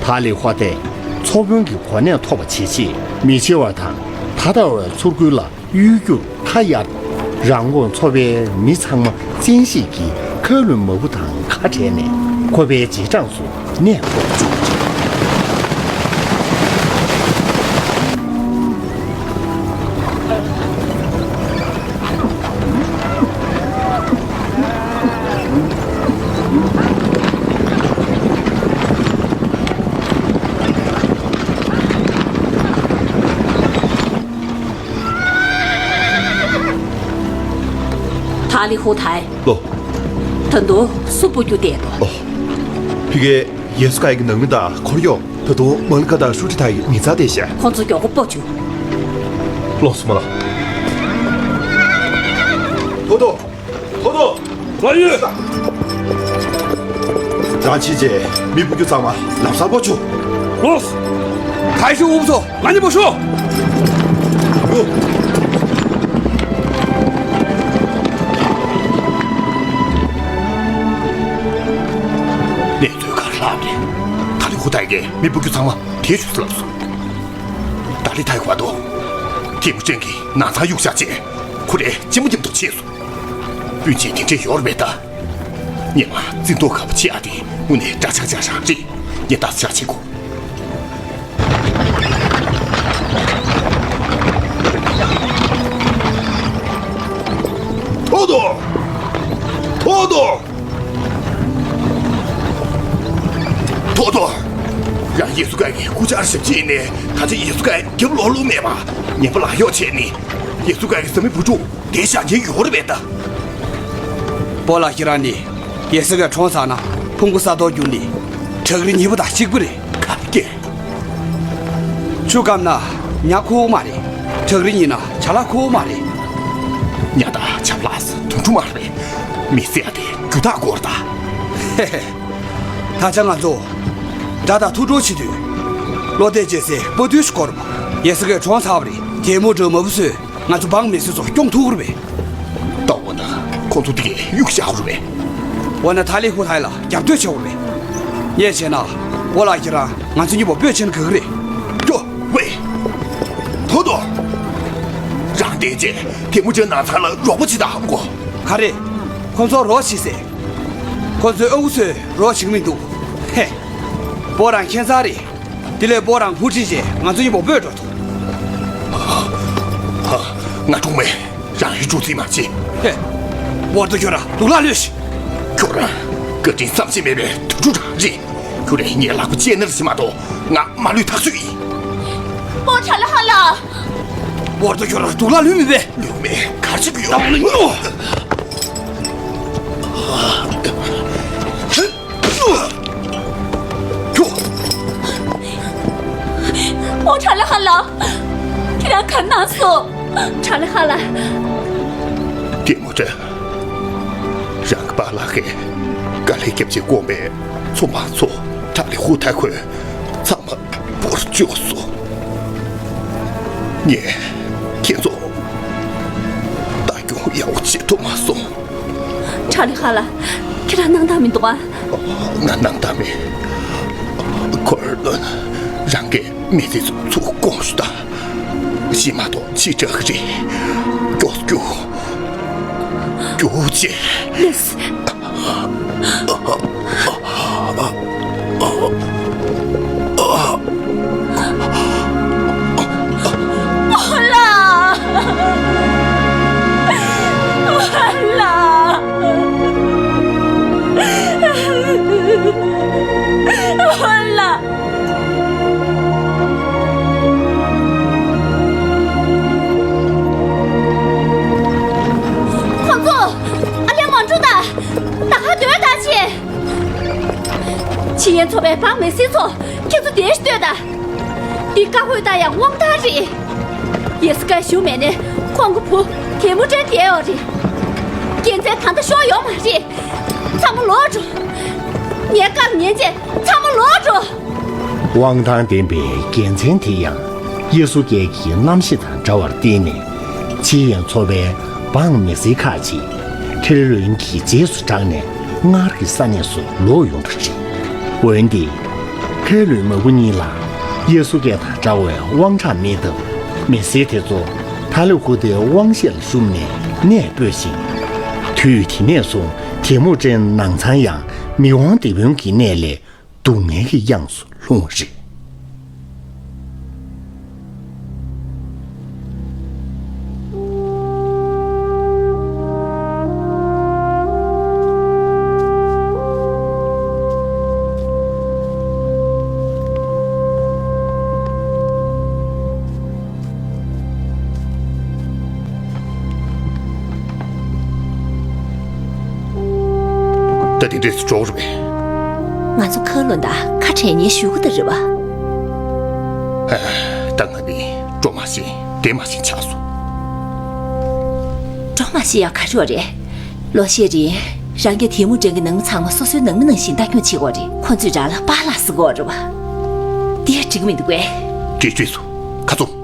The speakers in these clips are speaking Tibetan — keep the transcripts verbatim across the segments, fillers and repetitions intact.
ཐ་ལི་ཧོ་ཐའི་ཚོ་དཔོན་གྱི་གོ་གནས་ཐོབ་པ་བྱེད་ཆེད་མི་ཆེ་བ་དང་ད་ལྟ་བའི་ཚུར་རྒོལ་ལ་གཡོལ་རྒྱུར་ཁ་གཡར། རང་ཁོངས་ཚོ་པའི་མི་ཚང་མ་བཙན་ཤེད་ཀྱིས་མཁའ་རླུང་མ་བུ་དང་ཁ་བྲལ་ནས་ཁོ་པའི་རྗེས་འབྲང་སུ་གནས་དགོས་བྱུང་། ཐ་ལི་ཧུ་ཐའི། ལོ། ད་དུང་སུ་སྤོ་རྒྱུ་བསྡད་འདུག་ཨོ། ཕ་གིར་ཡེ་སུ་ཀའི་ནང་མི་དང་འཁོར་གཡོག་ད་དུང་མ་ལི་ཀ་དང་ཧྲུ་ཁྲི་ཐའི་མི་ཚང་བསྡད་ཤག་ཁོང་ཚོ་མགྱོགས་པོ་སྤོ་བཅུག་ལོ། སུ་མ་ལ། ཐོ་ཐོ། ཐོ་ཐོ། ལགས་ཡོད། རང་ཕྱིན་རྗེས་མི་སྤོ་རྒྱུ་ཚང་མ་ལམ་སང་སྤོ་བཅུག་ལོ། ཁ་ཤས་འུབ་སོ། ང་གཉིས་པོ་ཤོག་གནས་ཚུལ་ག་རེ་ལབ་རེད། ཐ་ལི་ཧུ་ཐའི་གིས་མི་སྤོ་རྒྱུ་ཚང་མ་དེད་བཅུག་ཟེར་ལབ་སོང་། ད་ལི་ཐའི་བར་དུ་ཐེ་མུ་ཅིན་གྱིས་ནང་ཚང་གཡུག་བཞག་རྗེས་ཁོ་རའི་གཅེན་མོ་མཉམ་དུ་ཕྱིན་སོང་། སྤུན་མཆེད་དེ་འདྲས་ཡོད་རེད་པས་ད། སྔོན་མ་བཙན་ཐབས་ཁ་པོ་བྱེད་ཡ་དེ་དངོས་གནས་འདྲ་ཆགས་ཆགས་ཤག་རེད། ངས་ལྟ་ཚུལ་བྱེད་དགོས། ཐོ་ཐོ། ཐོ་ཐོ། ཐོ་ཐོ། ཡ། ཡེ་སུ་ཀའི་སྐུ་བཅར་ཞབས་ཕྱི་ཡིན་ནའི་ད་ཆ་ཡེ་སུ་ཀའི་རྒྱབ་ལོག་ལོག་མེད་པ་ཉན་པ་ལ་གཡོག་བྱས་ནི་ཡེ་སུ་ཀའི་བཟའ་མི་བུ་ཕྲུག་དེ་བཞག་མཁན་ཡོད་རེད་པས་ད། སྤོ་ལགས། ཁྱེད་རང་ནི་ཡེ་སུ་ཀའི་གྲོངས་ཚར་ན་ཕུང་པོ་ས་ཐོག་རྒྱུག་ནི་བྲག་རི་ཉིལ་པོ་དང་གཅིག་པ་རེད། ག་རེ་སྐད། ཆུ་སྐམ་ན་ཉ་ཁུག་མ་རེད། བྲག་རི་ཉིལ་ན་བྱ་ལ་ཁུག་མ་རེད། ཉ་དང་བྱ་ལ་དུད་འགྲོ་མ་རེད། མི་ཟེར་ཡ་དེ་རྒྱུ་དག་དགོས་རེད་ད། ཧེ་ཧེ། ད་ཆ་ང་ཚོ་དགྲ་དང་ཐུག་འཕྲད་བྱེད་དུས་བློ་གཏད་བྱེད་སའི་སྤོ་དུས་ཤིག་དགོས་རེད་པ། ཡེ་སུ་ཀའི་གྲོངས་ཚར་བ་རེད། དེ་མུ་འགྲོ་མ་བུ་ཚོས་ང་ཚོ་འབངས་མི་སེར་ཚོ་སྐྱོང་ཐུབ་ཀྱི་རེད་པས། ད་འོ་ན་ཁོང་ཚོ་དེ་གས་གཡུག་བཞག་དགོས་རེད་པས། འོ་ན་ཐ་ལི་ཧུ་ཐའི་ལ་རྒྱབ་གཏོད་བྱེད་དགོས་རེད་པས། ངས་བྱས་ན་སྤོ་ལགས་ཁྱེད་རང་ང་ཚོ་གཉིས་པོ་སྤོས་ཕྱིན་དགོས་ཀྱི་རེད། ཀྱོ། ཝེ། ཐོ་ཐོ། རང་བསྡད་རྗེས་ཐེ་མུ་ཅིན་ནང་ཚང་ལ་རོགས་པ་བྱེད་དང་གོ། ག་རེ། ཁོང་ཚོར་རོགས་བྱེད་ཟེར། ཁོ་ཚོའི་ཨ་ཁུ་ཚོས་རོགས་བྱེད་ཀྱི་མི་འདུག་ཧེ། སྤོ་རང་ཁྱད་མཚར་རེད། དེ་ལས་སྤོ་རང་ཧུ་ཁྲིད་རྗེས་ང་ཚོ་གཉིས་པོ་སྤོས་འགྲོ་ཐུབ། ཧ། ང་གྲོངས་མེད། རང་ཡུལ་འགྲོ་རྩིས་མ་བྱེད། ཧེ། ཝར་ཏོ། ཁྱོད་རང་དུག་ལྷ་ལོས་ཤིག་ཁྱོད་རང་བཀའ་དྲིན་བསམ་ཤེས་མེད་པའི་དུད་འགྲོ་རང་རེད། ཁྱོད་རང་ངའི་ལག་པ་བཅད་ན་རེ་ཞིག་མ་གཏོགས་ང་མ་ལུས་ཐག་ཆོད་ཡིན། ཨོ། ཁྲ་ལི་ཧ་ལ། ཝར་ཏོ། ཁྱོད་རང་དུག་ལྷ་ལོས་མེད་པས། ལོས་མེད། ག་རེ་བྱེད་ཀྱི་ཡོད། ད་འོ་ན་ཉོ། ཨོ། ཁྲ་ལི་ཧ་ལ། ཁྱེད་རང་ག་རེ་གནང་སོང་། ཁྲ་ལི་ཧ་ལ། ཐེ་མུ་ཅིན། རང་གི་པཱ་ལགས་ཀྱིས་དཀའ་ལས་བརྒྱབ་ཅིང་བསྐོངས་པའི་ཚོ་དམག་ཚོ་ཐ་ལི་ཧུ་ཐའི་ཁོས་ཚང་མ་སྤོར་བཅུག་སོང་། ངས་ཁྱེད་ཚོ་ལྟ་སྐྱོང་ཡག་པོ་བྱེད་ཐུབ་མ་སོང་། ཁྲ་ལི་ཧ་ལ། ཁྱེད་རང་སྣང་དག་མི་འདུག་ཨ། ང་སྣང་དག་མེད། ཁོར་ལོན་རང་གི་མི་ཚེ་ཚུར་དགོངས་ཞུ་དང་། གཞན་མ་གཏོགས་ཅི་དྲག་རེད། མགྱོགས་རྒྱུགས། རྒྱུགས་བྱེད། ལེས། ཨོ་ལ། ཨོ་ལ། ཨོ་ལ། ཁོང་ཚོ། ཨ་ལས་མ་འགྲོ་ད། ད་ག་སྡོད་ད་བྱེད། ཕྱི་ཡན་ཚོ་པའི་འབངས་མི་སེར་ཚོ། ཁྱེད་ཚོ་དེར་ལྟོས་ད། འདི་བཀའ་བཀོད་ད་ཡང་དབང་ཐང་རེད། ཡེ་སུ་ཀའི་ཞུ་མེད་ནས་ཁོང་གི་བུ་དེ་མུ་ཏྲེན་དེ་ཡོད་རེད། རྒྱལ་མཚན་ད་ལྟ་ཤོར་ཡོད་མ་རེད། ཚང་མ་ལོག་འགྲོ། ངའི་བཀའ་ཉན་བྱས་ཚང་མ་ལོག་འགྲོ། དབང་ཐང་ལྡན་པའི་རྒྱལ་མཚན་དེ་ཡང་ཡེ་སུ་ཀའི་གི་རྣམ་ཤེས་དང་འདྲ་བར་བརྟེན་ནས་ཕྱི་ཡན་ཚོ་པའི་འབངས་མི་སེར་ཁག་ཅིག་ཁྲེ་ལོན་གྱི་རྗེས་སུ་འབྲངས་ནས་སྔར་གྱི་ས་གནས་སུ་ལོག་ཡོང་བ་རེད། འོན་ཏེ། མཁན་བློན་མ་བུ་གཉིས་ལ་ཡེ་སུ་སྐད་དང་འདྲ་བའི་དབང་གྲགས་མེད་སྟབས། མི་སེར་དེ་ཚོ་ཐ་ལི་ཧུ་ཏའི་དབང་ཤེད་ལ་ཞུམ་ནས་གནས་སྤོས་ཤིང་། དུས་དེ་ནས་བཟུང་ཐེ་མུ་ཅིན་ནང་ཚང་ཡང་མི་དབང་སྡེ་དཔོན་གྱི་གནས་ལས་སྡུག་བསྔལ་གྱི་གཡང་སུ་ལྷུང་བ་རེད། ད་དེ་འདྲས་སུ་འགྲོ་རེད་པས། ང་ཚོ་མཁན་བློན་དང་ཁ་བྲལ་ཉེས་ཞུ་གི་ད་རེད་བ། ཨ། ད་ང་ནི་འགྲོ་མ་ཤེས་བསྡད་མ་ཤེས་ཆགས་སོང་། འགྲོ་མ་ཤེས་ཡག་ག་རེ་ཡོད་རེད། ལོ་ཤས་རིང་རང་གི་ཐེ་མུ་ཅིན་གྱི་ནང་མི་ཚང་མ་སོ་སོའི་ནང་མི་ནང་བཞིན་ལྟ་སྐྱོང་བྱེད་དགོས་རེད། ཁོ་ཚོས་རང་ལ་པཱ་ལགས་ཟེར་གྱི་ཡོད་རེད་བ། འདི་འགྲིག་གི་མི་འདུག་གས། འགྲིག་འགྲིག་སོང་། ཁ་ཚུམས།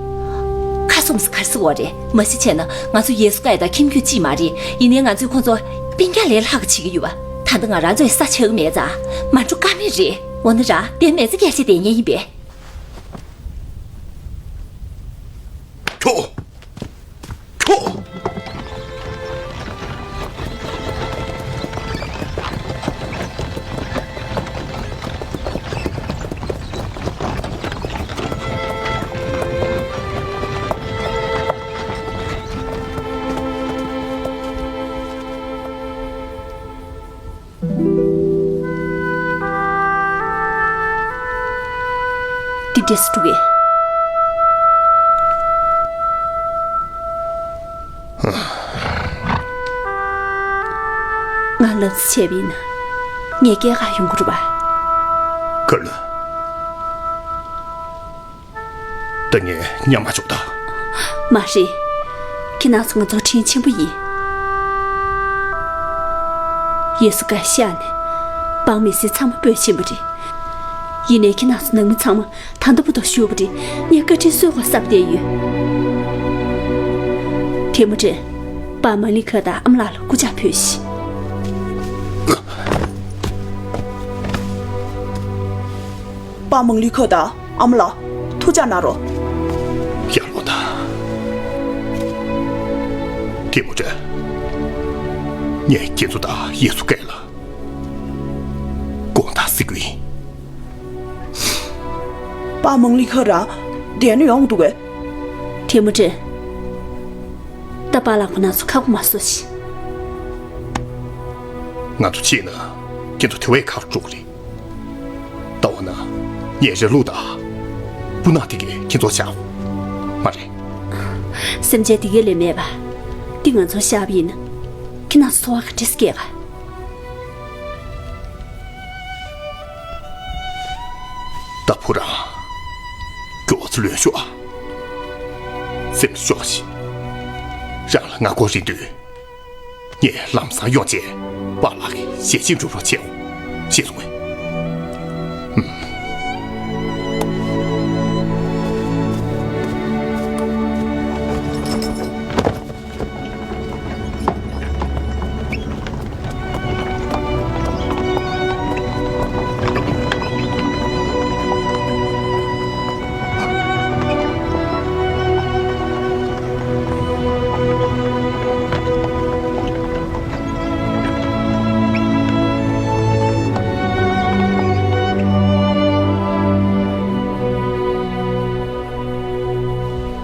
ཁ་ཚུམས་ཟེར་ག་རེ་ཟེར་གྱི་ཡོད་རེད། མ་གཞི་བྱས་ན་ང་ཚོ་ཡེ་སུ་ཀ་ཡ་དང་ཁྱིམ་རྒྱུད་གཅིག་མ་རེད། ཡིན་ནའི་ང་ཚོས་ཁོ་ཚོ་སྤུན་ཀྱག་ལས་ལྷག་གི་བྱེད་ཀྱི་ཡོད་པ། ད་ལྟ་ང་རང་ཚོའི་ས་ཆགས་ཀྱི་མེད་ཙང་མ་འགྲོ་ཀ་མེད་རེད། འོ་ན་རང་དེ་མི་ཚེ་སྐྱེལ་བྱེད་བསྡད་མཁན་ཡིན་པས། ཁྱོ། ཁྱོ། འདི་འདྲས་སུ་འགྲོ་གི། ང་ལབ་ཙམ་བྱས་པ་ཡིན་ན་ངས་སྐྱེལ་ག་ཡོང་གི་རེད་པ། མཁན་བློན། ད་ངས་མཉམ་མ་འཇོག་དང་། མ་རེད། ཁྱེད་རང་ཚོ་ང་ཚོ་དྲིན་ཆེན་པོ་ཡིན། ཡེ་སུ་ཀ་ཤ་ནས་འབངས་མི་སེར་ཚང་མ་སྤོས་ཕྱིན་པ་རེད། ཡིན་ནའི་ཁྱེད་རང་ཚོ་ནང་མི་ཚང་མ་ད་ལྟ་བར་དུ་བཞུགས་པ་རེད། ངས་བཀའ་དྲིན་གསོ་དགོས་བསམ་བསྡད་ཡོད། ཐེ་མུ་ཅིན། པཱ་མང་ལི་ཁ་དང་ཨ་མ་ལགས་ལ་སྐུ་ཕྱག་ཕུལ་ཞིག། པཱ་མང་ལི་ཁ་དང་ཨ་མ་ལགས་ཐུགས་ཅག་གནང་རོགས། ཡར་ལོངས་དང་། ཐེ་མུ་ཅིན། ངས་ཁྱེད་ཚོ་དང་ཡེ་སུ་ཀ་ཡ་ལ་དགོངས་དག་གཟིགས་ཀྱི་ཡིན། པཱ་མང་ལི་ཁ་རང་བསྡད་ན་ཡོང་འདུག་གས། ཐེ་མུ་ཅིན། ད་པཱ་ལགས་ཁོ་ན་ཚོ་ཁ་སྒོ་མ་བཟོ་ཞིག། ང་ཚོ་ཕྱིན་ན་ཁྱེད་ཚོ་དེ་བས་ཁག་འགྲོ་གི་རེད། ད་འོ་ན་ངས་ར་ལུག་དང་སྤུ་ནག་དེ་གས་ཁྱེད་ཚོ་བཞག་གོ། མ་རེད། སེམས་ཅན་དེ་གས་ལས་མེད་པ། འདི་ང་ཚོ་བཞག་པ་ཡིན་ན། ཁྱེད་རང་ཚོ་འཚོ་བ་ག་འདྲས་སྐྱེལ་ག། ད་བུ་རང་། མགྱོགས་ཙམ་ལོན་ཤོག་ཨ། སེམས་ཤོག་ཤིག། རང་ལ་ང་དགོས་རེད་འདོད། ངས་ལམ་སང་ཡོང་རྗེས་པཱ་ལགས་ཀྱི་ཞལ་ཆེམས་སྒྲུབ་རོགས་བྱེད་འོ། ཤེས་སོང་ངས། ཨུམ།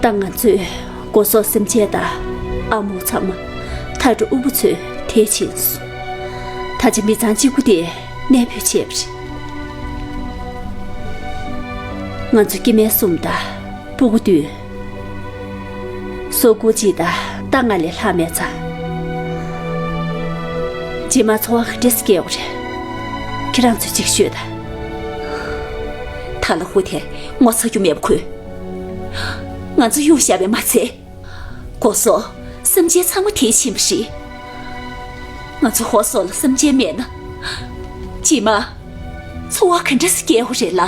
ད་ང་ཚོས་སྒོ་ཟོག་སེམས་ཅན་དང་ཨ་མོ་ཚང་མ་ཐར་འགྲོ་དབུལ་པོ་ཚོས་དེད་ཕྱིན་སོང་། ད་ཆ་མི་ཚང་གཅིག་པུ་དེ་གནས་སྤོས་བྱས་པ་རེད། ང་ཚོ་སྐྱེ་དམན་གསུམ་དང་སྤུ་གུ་བདུན། སྲོག་ཁུར་གཅིག་དང་རྟ་ལྔ་ལས་ལྷག་མེད་ཙང་། རྗེས་མ་འཚོ་བ་ག་འདྲས་སྐྱེལ་དགོས་རེད། ཁྱེད་རང་ཚོས་ཅིག་ཤོད་དང་། ཐ་ལ་ཧུ་དེ་ངོ་ཚ་རྒྱུ་མེད་པ་ཁུལ། ང་ཚོ་གཡུག་བཞག་པས་མ་ཚད། སྒོ་ཟོག་སེམས་ཅན་ཚང་མ་དེད་ཕྱིན་པ་རེད། ང་ཚོ་ཧོར་སོག་ལ་སེམས་ཅན་མེད་ན། རྗེས་མ་འཚོ་བ་ག་འདྲ་སེ་སྐྱེལ་དགོས་རེད་ལ།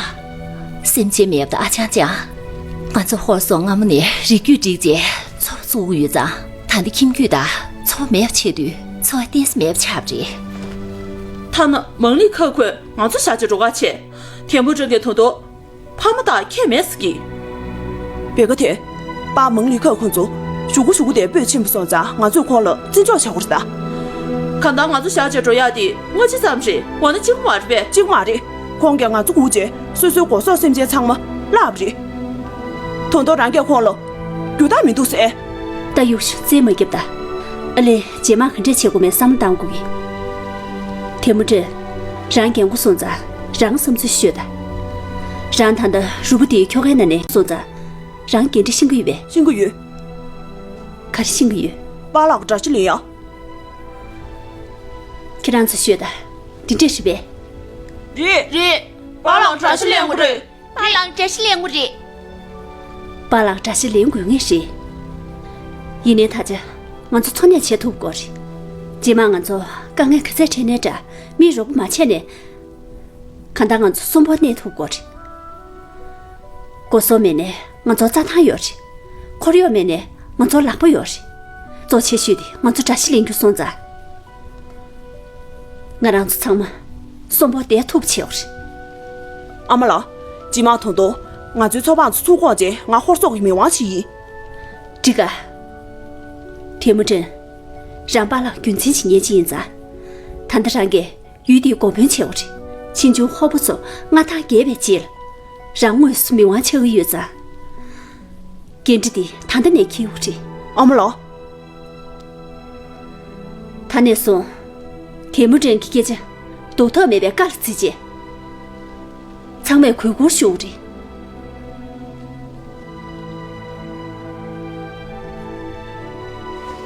སེམས་ཅན་མེད་པ་དང་ཨ་ཅང་ཅང་། ང་ཚོ་ཧོར་སོག་སྔ་མོ་ནས་རིགས་རྒྱུད་བསྒྲིགས་རྗེས་ཚོ་བཙུགས་ཡོད་ཙང་། ད་འདི་ཁྱིམ་རྒྱུད་དང་ཚོ་མེད་པ་བྱེད་དུས་འཚོ་བ་གཏན་ས་མེད་པ་ཆགས་པ་རེད། ད་ ཐ་ན་མང་ལི་ཁ་ཁོས་ང་ཚོ་བཞག་བྱས་འགྲོ་ག་བྱས། ཐེ་མུ་ཅིན་གྱིས་ད་དུང་ཕ་མ་དང་ཁྱད་མེད་ཟེར་གི། བེ་ག་དེ། པཱ་མང་ལི་ཁ་ཁོ་ཚོ་གཞུག་གུ་གཞུག་གུ་དེ་སྤོས་ཕྱིན་པ་སོང་ཙང་ང་ཚོས་ཁོང་ལ་བརྩི་འཇོག་བྱ་དགོས་རེད་ད། གང་ལྟར་ང་ཚོ་བཞག་བྱས་འགྲོ་ཡག་དེ་སྔ་ཕྱི་ཙམ་རེད། འོ་ན་གཅིག་པ་མ་རེད་པས། གཅིག་པ་མ་རེད། ཁོང་གིས་ང་ཚོ་སྒུག་བྱས་སོ་སོའི་སྒོ་ཟོག་སེམས་ཅན་ཚང་མ་བརླགས་པ་རེད། ད་དུང་རང་གིས་ཁོང་ལ་རྒྱུ་དག་མི་འདུག་ཟེར། ད་གཡུག་ཞོག་རྩེད་མ་རྒྱབ་ད། ཨ་ལས། རྗེས་མ་ག་འདྲས་བྱེད་དགོས་མེད་བསམ་བློ་བཏང་དགོས་ཀྱི། ཐེ་མུ་ཅིན། རང་རྒན་གོག་སོང་ཙང་རང་བསམ་ཚུལ་ཤོད་ད། རང་ད་ལྟ་རུས་པ་དེའི་ཁྱོ་གའི་ནང་ནས་སོང་ཙང་རང་འགན་འཁྲི་ཤེས་ཀྱི་ཡོད་པས། ཤེས་ཀྱི་ཡོད། ག་རེ་ཤེས་ཀྱི་ཡོད། པཱ་ལགས་དགྲ་ཤ་ལེན་ཡ། ཁྱེད་རང་ཚོ་ཤོད་ད། འདི་འདྲས་རེད་པས། རེད། རེད། པཱ་ལགས་དགྲ་ཤ་ལེན་དགོས་རེད། པཱ་ལགས་དགྲ་ཤ་ལེན་དགོས་རེད། པཱ་ལགས་དགྲ་ཤ་ལེན་དགོས་ངེས་རེད། ཡིན་ནའི་ད་ཆ་ང་ཚོ་འཚོ་གནས་བྱེད་ཐུབ་དགོས་རེད། རྗེས་མ་ང་ཚོ་དཀའ་ངལ་ག་ཚད་འཕྲད་ནའི་འདྲ། མིས་རོགས་པ་མ་བྱས་ནའི། གང་ལྟར་ང་ཚོ་གསོན་པོ་གནས་ཐུབ་དགོས་རེད། སྒོ་ཟོག་མེད་ནའི་ང་ཚོར་རྩྭ་ཐང་ཡོད་རེད། འཁོར་གཡོག་མེད་ནའི་ང་ཚོར་ལག་པ་ཡོད་རེད། གཙོ་ཆེ་ཤོས་དེ་ང་ཚོ་དགྲ་ཤ་ལེན་རྒྱུ་སོང་ཙང་། ང་རང་ཚོ་ཚང་མ་གསོན་པོ་བསྡད་ཐུབ་བྱེད་དགོས་རེད། ཨ་མ་ལགས། རྗེས་མ་ད་དུང་ང་ཚོའི་ཚོགས་དཔང་ཚོ་ཚུར་བསྐོངས་རྗེས་ང་ཧོར་སོག་གི་མི་དབང་ཞིག་ཡིན། འགྲིག་ག། ཐེ་མུ་ཅིན། རང་པཱ་ལགས་རྒྱུན་འཛིན་བྱེད་མཁན་ཅིག་ཡིན་ཙང་། ད་ལྟ་རང་གིས་ཡུལ་འདིའི་འགོ་དཔོན་བྱེད་དགོས་རེད། ཕྱིས་འབྱུང་ཧོར་པ་ཚོ་མངའ་ཐང་རྒྱས་པའི་རྗེས་ལ། རང་དངོས་སུ་མི་དབང་ཆགས་ཀྱི་ཡོད་ཙང་། འགན་འཁྲི་འདི་ད་ལྟ་ནས་འཁྱེར་དགོས་རེད། ཨ་མ་ལགས། ད་ནས་བཟུང་། ཐེ་མུ་ཅིན་གྱི་སྐད་ཆ་ལྡོག་ཐབས་མེད་པའི་བཀའ་ལ་བརྩི་བྱས། ཚང་མས་གུས་བཀུར་ཞུ་དགོས་རེད།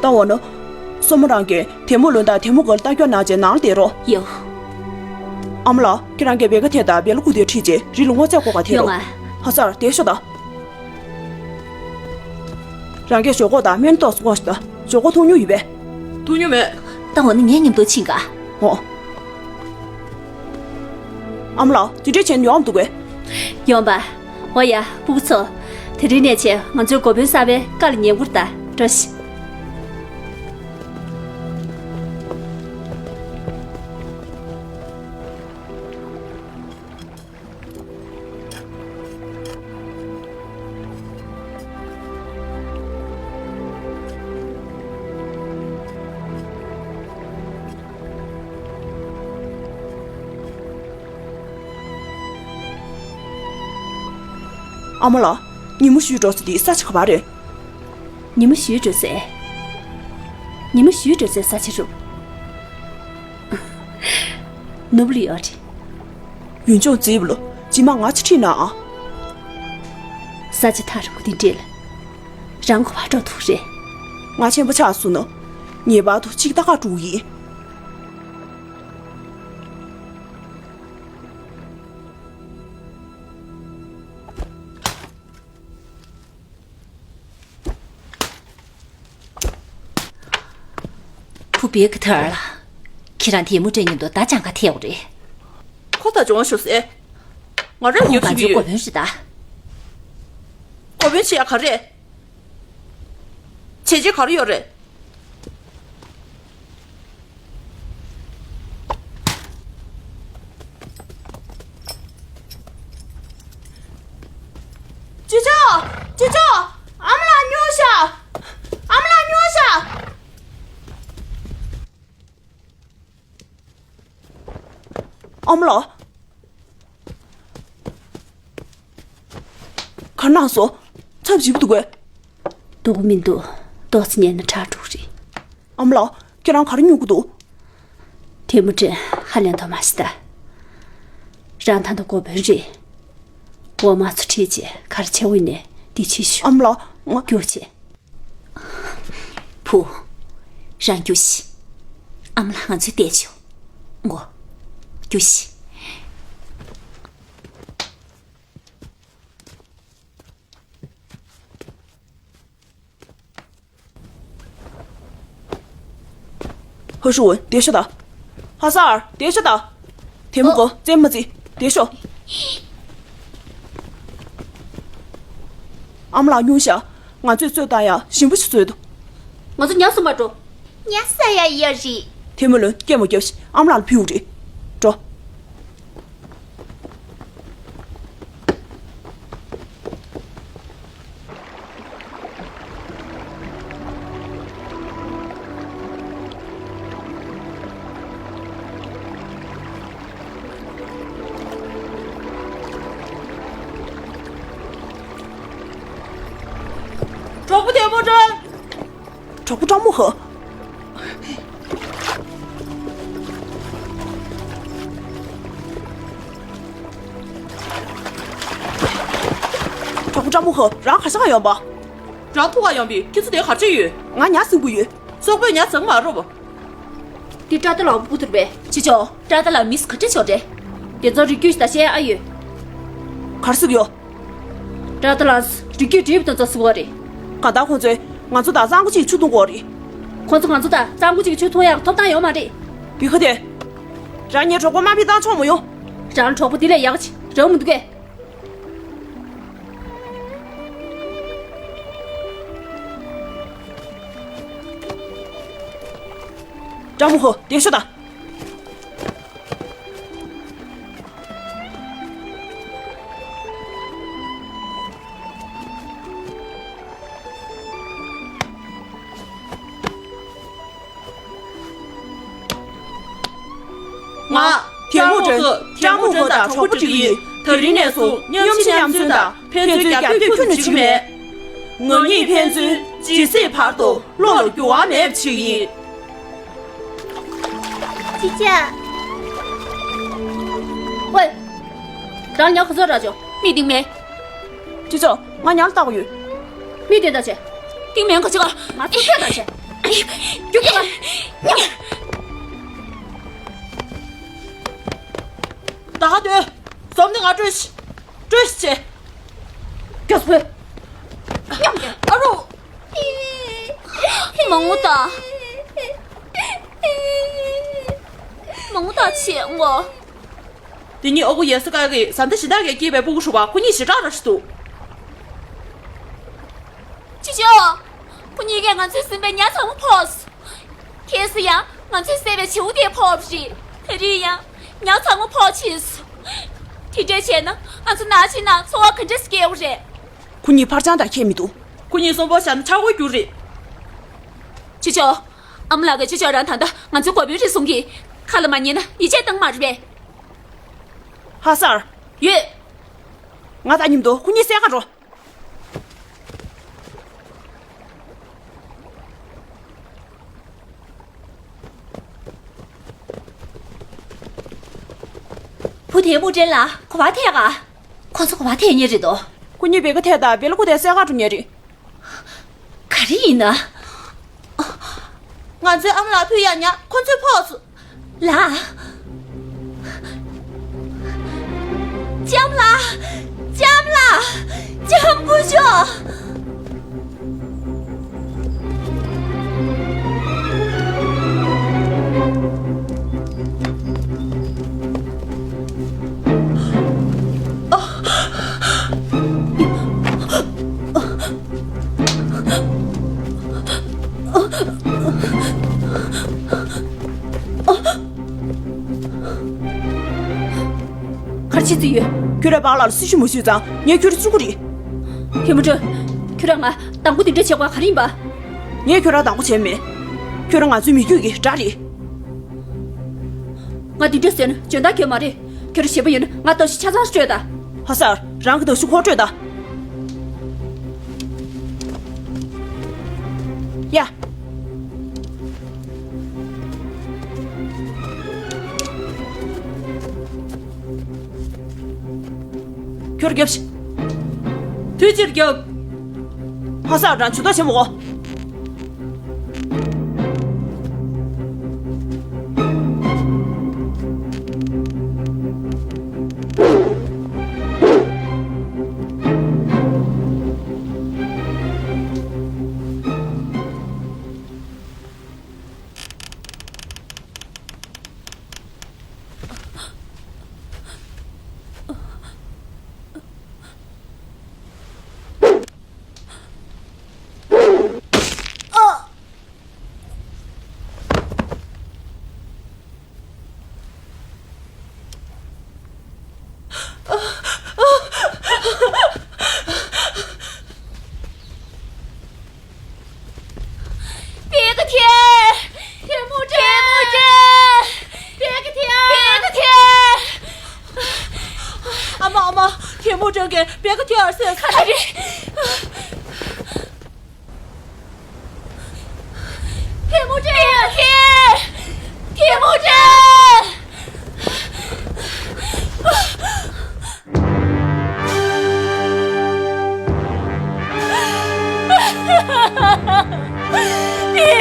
ད་འོ་ན། སྲུ་མོ་རང་གིས་ཐེ་མུ་ལུན་དང་ཐེ་མུ་གར་ལྟ་སྐྱོང་གནང་བྱས་ནང་ལ་བསྡད་རོགས། ཡོ། ཨ་མ་ལགས། ཁྱེད་རང་གིས་བེ་ག་ཐེ་དང་བེ་ལ་ཀུ་ཐེ་ཁྲིད་བྱས་རི་ལ་སྔོ་ཚལ་བརྐོ་ག་ཐད་རོགས། ཡོང་ང་། ཧ་སར་བསྡད་ཤོག་ད། རང་གིས་ཞོག་ཁོག་དང་སྨན་ཏོག་སོགས་ཤོག་ད། ཞོག་ཁོག་འཐུང་མྱོང་ཡོད་པས། འཐུང་མྱོང་མེད། ད་འོ་ན་ངའི་མཉམ་དུ་ཕྱིན་ག། འོ། ཨ་མ་ལགས། དེ་འདྲས་བྱས་ནས་ཡོང་འདུག་གས། ཡོང་པ། འོ་ཡ། སྤུ་གུ་ཚོ། དེ་རིང་ནས་བྱས་ང་ཚོའི་འགོ་དཔོན་གསར་པའི་བཀའ་ལ་ཉན་དགོས་རེད་ད། འགྲོ་ཤིག། ཨ་མ་ལགས། ཉི་མ་བཞུད་འགྲོ་ས་དེ་ས་ཆ་ག་པར་རེད། ཉི་མ་བཞུད་འགྲོ་སའི། ཉི་མ་བཞུད་འགྲོ་སའི་ས་ཆ་རུ། ནོར་བུ་ལ་ཡོད་རེད། ཡུལ་ལྗོངས་རྩིས་པ་ལ་རྗེས་མ་ང་ཅིག་ཁྲིད་ན་ཨ། ས་ཆ་ཐག་རིང་པོ་འདི་འདྲས་ལ། རང་ག་པར་འགྲོ་ཐུབ་རེད། ང་ཆེན་པོ་ཆགས་སོང་ན། ངེས་པར་དུ་ཅིག་ལྟ་ག་འགྲོ་གི་ཡིན། བུ་བེ་ག་ཐར་ལ། ཁྱེད་རང་དེ་མུ་ཏྲེ་མཉམ་དུ་ད་ཅང་ག་ཐེའོ་རེད། ཁོ་ད་སྦྱོང་ཤོག་ཟེར། ང་རང་ཁོང་ཉོ་ང་ཚོའི་འགོ་ཅིག་ཡོད། དཔོན་རེད་ད། འགོ་དཔོན་བྱེད་ཡ་ག་རེད། བྱས་རྗེས་ག་རེ་ཡོད་རེད། ཅི་ཅོ། ཅི་ཅོ། ཨ་མ་ལགས་སྨྱོ་ཤག། ཨ་མ་ལགས་སྨྱོ་ཤག། ཨ་མ་ལགས། ག་རེ་གནང་སོང་། ཚབས་ཆེན་པོ་འདུག་གས། སྡུག་པོ་མི་འདུག་ཏོག་ཙམ་ཉལ་ན་དྲག་འགྲོ་གི་རེད། ཨ་མ་ལགས། ཁྱེད་རང་ག་རེ་མྱོང་གི་འདུག། ཐེ་མུ་ཅིན་ཧ་ལས་མདོག་མ་བྱེད་ད། རང་ད་ལྟ་འགོ་དཔོན་རེད། འོ་མ་ཚོ་ཁྲིད་བྱས་ག་རེ་བྱེད་འོས་ནས་འདི་བྱེད་ཤོག། ཨ་མ་ལགས། ང་། རྒྱུགས་བྱེད། བུ། རང་རྒྱུགས་ཤིག། ཨ་མ་ལགས་ང་ཚོས་བལྟས་ཆོག། འགོ། རྒྱུགས་ཤིག། ཧ་ཧྲུའུ། བསྡད་ཤོག་ད། ཧ་སར། བསྡད་ཤོག་ད། ཐེ་མུ་གོ། ཨོ། རྩེད་མ་རྩེ། བསྡད་ཤོག། ཨ་མ་ལགས་སྨྱོ་ཤག། ང་ཚོས་གསོས་བཏང་ཡག་ཞིམ་པོ་ཞིག་བཟོས་འདུག། ང་ཚོ་ཉམས་སུ་མ་འགྲོ། ཉ་ས་ཡ་ཡ་རེད། ཐེ་མུ་ལོན་སྐད་མ་རྒྱབ་ཤིག། ཨ་མ་ལགས་ལ་ཕུལ་རེད། གྲོགས་པོ་ཐལ་མོ་སྒྲོན། གྲོགས་པོ་ཀྲང་མུ་ཧེ། གྲོགས་པོ་ཀྲང་མུ་ཧེ། རང་ག་ས་ག་ཡོང་པ། རང་ཐུག་ག་ཡོང་པས། ཁྱེད་ཚོ་དེ་ག་བྱེད་ཡོད། ང་ཉ་ཟིན་གྱི་ཡོད། སོག་པོས་ཉ་ཟིན་མ་རུབ། འདི་ཀྲ་ཏ་ལའོ་བུ་ཐུར་པས། ཅི་ཆོག་ཀྲ་ཏ་ལའོ་མིས་ག་འདྲ་ཆོག་འདྲེ། དེ་ཚོ་རིགས་རྒྱུད་ད་བཤད་ཨ་ཡོད། གར་སུག་ཡོད། ཀྲ་ཏ་ལའོ་རིགས་རྒྱུད་འདྲེས་པ་དང་ཚོ་སུ་བ་རེད། གང་ལྟར་ཁོང་ཚོས་ང་ཚོ་དང་གཙང་པོ་གཅིག་ཆུ་འཐུང་གོ་རེད། ཁོང་ཚོ་ང་ཚོ་དང་གཙང་པོ་གཅིག་ཆུ་འཐུང་ཡག་ཐོབ་ཐང་ཡོད་མ་རེད། བི་ཁ་དེ། རང་ཉིད་གྲོགས་པོ་དམའ་འབེབས་བཏང་ཆོག་མོ་ཡོང་། རང་གྲོགས་པོ་དེ་ལས་ཡག་ཅིག་རང་མི་འདུག་གས། ཀྲང་མུ་ཧེ། དེ་ཤོད་དང་། ང་། ཐལ་མོ་སྒྲོན། ཀྲང་མུ་ཧེ་དང་གྲོགས་པོ་སྒྲིག་གི་ཡིན། དེ་རིང་ནས་བཟུང་མཉམ་ཞིབ་མཉམ་འཛིན་དང་ཕན་ཚུན་རྒྱབ་སྐྱོར་ཁྱོན་ནས་བྱེད་ཀྱི་མེད། ང་གཉིས་ཕན་ཚུན་ཇི་སྲིད་བར་དུ་བློ་ལ་འགྱུར་བ་མེད་པ་བྱེད་ཀྱི་ཡིན། ཅི་བྱ། ཝེ། རང་ཉ་ག་ཚོད་རག་ཆོག་མི་སྟིང་མེད། ཅི་ཆོག་ང་ཉ་ལ་བལྟ་གི་ཡོད། མི་དེ་ལྟ་བྱེད། སྟིང་མེད་ག་ཆེ་ག་ང་ཚོ་ཕྱད་ད་བྱེད། རྒྱུག་རྒྱུག་ཉ། ད་ག་དོན། ཟོམ་ནི་ང་སྤྲོད་ཤི། སྤྲོད་ཤི་བྱེད། རྒྱ་སྤོས། ཉམས་ཀྱི་ཨ་རོ། མང་པོ་ད། མང་པོ་ད་ཆེ་ངོ་། དེ་ཉིད་ཨོ་གོ་ཡེ་སི་ཀ་གི་བཟའ་ཟླ་གཞན་དག་གིས་སྐྱེས་པའི་སྤུ་གུ་ཧྲུག་པ་ཁོ་གཉིས་ཞེ་དྲག་ར་ཞིག་འདུག་ཅི་ཅོ། ཁོ་གཉིས་ཀས་ང་ཚོས་ཟིན་པའི་ཉ་ཚང་མ་ཕོགས། ཁྱེད་སུ་ཡང་ང་ཚོས་བསད་པའི་བྱེའུ་དེ་ཕོགས་རེད། དེ་རིང་ཡང་ཉ་ཚང་མ་ཕོགས་ཕྱིན་སོང་། དེ་འདྲ་བྱས་ན་ང་ཚོ་ནང་ཕྱིན་ན་འཚོ་བ་ག་འདྲ་སྐྱེལ་དགོས་རེད། ཁོ་གཉིས་ཕར་འགྱངས་དང་ཁྱད་མི་འདུག་ཁོ་གཉིས་གསོན་པོ་བཞག་ན་ཆག་སྒོ་རྒྱུ་རེད། ཅི་ཅོ། ཨ་མ་ལགས་ཀྱིས་ཅི་ཅོ་རང་ད་ལྟ་ང་ཚོའི་འགོ་དཔོན་རེད་གསུང་གི། ཁ་ལ་མ་ཉན་ན་ཡིད་ཆེས་བཏང་མ་རེད་པས། ཧ་སར། ཡོད། ང་དང་མཉམ་དུ་ཁོ་གཉིས་བསད་ག་འགྲོ། བུ་དེ་མུ་ཏྲེན་ལ་གོ་བ་ཐད་ག་ཁོ་ཚོ་གོ་བ་ཐད་ཉེ་རེད་དོ། ཁོ་གཉིས་བེ་ག་ཐད་དང་བེ་ལ་ཁོ་དེ་བསད་ག་འགྲོ་ཉེ་རེད། ག་རེ་ཡིན་ན། ང་ཚོའི་ཨ་མ་ལགས་ཕུད་ཡ་ཉ་ཁོ་ཚོས་ཕོགས་སོང་། ལགས། ལྕམ་ལགས། ལྕམ་ལགས། ལྕམ་སྐུ་ཞབས། ག་རེ་བྱེད་རྩིས་ཡོད། ཁྱོད་རང་བག་ལ་སྲི་ཞུ་མ་ཞུས་ཙང་ངས་ཁྱོད་རང་བཙུགས་ཀྱི་རེད། ཐལ་མོ་སྒྲོན། ཁྱོད་རང་ང་སྡང་པོ་འདི་འདྲ་བྱེད་དགོས་ག་རེ་ཡིན་པ། ངས་ཁྱོད་རང་སྡང་པོ་བྱས་མེད། ཁྱོད་རང་ང་ཚོའི་མི་རྒྱུད་ཀྱི་དགྲ་རེད། ང་འདི་འདྲ་ཟེར་ན་འཇོན་ཐང་ཁྱོད་མ་རེད། ཁྱོད་རང་བྱེད་པ་ཡོད་ན་ང་ལྟ་ཞིག་ཆ་ཚང་སྤྲོད་ད། ཧ་སར། རང་གི་ལྟ་ཞིག་ཁོ་སྤྲོད་ད། ཡ། ཁྱོད་རྒྱབ་ཤིག་དུས་ཕྱིར་རྒྱབ། ཧ་སར་རང་ཇུས་གཏོགས་བྱེད་མི་དགོས། བེ་ག་ཐེ། ཐལ་མོ་སྒྲོན། ཐལ་མོ་སྒྲོན། བེ་ག་ཐེ། བེ་ག་ཐེ། ཨ་མ། ཨ་མ། ཐལ་མོ་སྒྲོན་གྱིས་བེ་ག་ཐེ་ཨར་སེ། ག་རེ་རེད།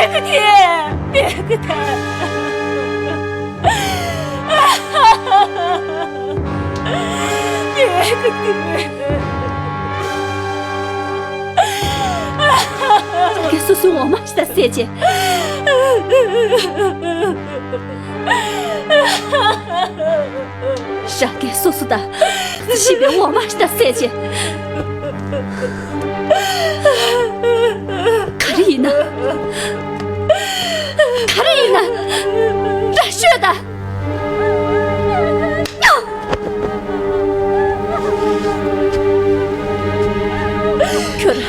ངའི་ཁ་ཐེ། ངའི་ཁ་ཐེ། ངའི་ཁ་ཐེ། ཁྱེད་སོ་སོའི་འོ་མ་ཞིག་ད་བསད་བྱས། རང་གིས་སོ་སོ་དང་ཤི་བའི་འོ་མ་ཞིག་ད་བསད་བྱས། ག་རེ་ཡིན་ན། ག་རེ་ཡིན་ན། རང་ཤོད་དང་། ཁྱོད་རང་